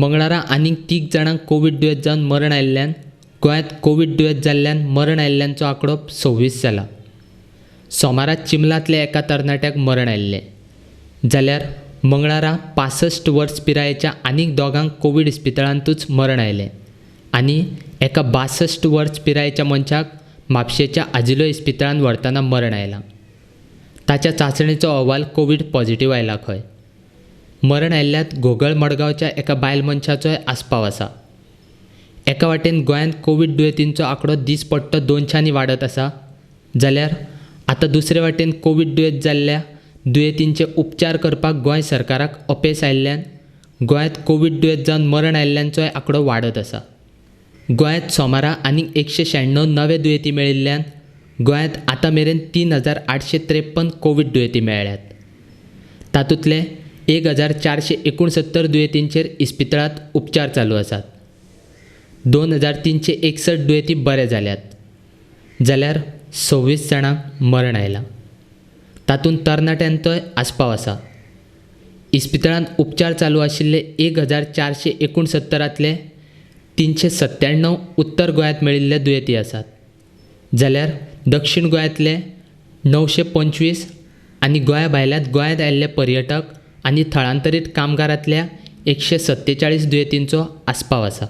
मंगळारा आनीक तीग जाणांक कोवीड दुयेंत जावन मरण आयिल्ल्यान गोंयांत कोवीड दुयेंत जाल्ल्यान मरण आयिल्ल्यांचो आंकडो 26 जाला. सोमारा चिंबलांतल्या एका तरणाट्याक मरण आयिल्लें. जाल्यार मंगळारा 65 वर्स पिरायेच्या आनीक दोगांक कोवीड इस्पितळांतूच मरण आयलें आनी एका 62 वर्स पिरायेच्या मनशाक म्हापशेंच्या आजिलो इस्पितळांत व्हरतना मरण आयलां. ताच्या चांचणेचो अहवाल कोवीड पॉझिटिव्ह आयला खंय. मरण आयिल्ल्यांत घोगळ मडगांवच्या एका बायल मनशाचोय आस्पाव आसा. एका वाटेन गोंयांत कोवीड दुयेंतींचो आंकडो दीसपट्टो 200नी वाडत आसा, जाल्यार आतां दुसरे वाटेन कोवीड दुयेंत जाल्ल्या दुयेंतींचे उपचार करपाक गोंय सरकाराक अपेस आयिल्ल्यान गोंयांत कोवीड दुयेंत जावन मरण आयिल्ल्यांचोय आंकडो वाडत आसा. गोंयांत सोमारा आनीक 196 नवे दुयेंती मेळिल्ल्यान गोंयांत आतां मेरेन 3853 कोवीड दुयेंती मेळ्ळ्यात. तातूंतले 1469 दुयेंतींचेर इस्पितळांत उपचार चालू आसात. 2361 दुयेंती बरे जाल्यात, जाल्यार 26 जाणांक मरण आयलां. तातूंत तरणाट्यांचोय आस्पाव आसा. इस्पितळांत उपचार चालू आशिल्ले 1469 397 उत्तर गोंयांत मेळिल्ले दुयेंती आसात, जाल्यार दक्षिण गोंयांतले 925 आनी गोंया भायल्यान गोंयांत आयिल्ले पर्यटक आनी थळांतरीत कामगारांतल्या 147 दुयेंतींचो आस्पाव आसा.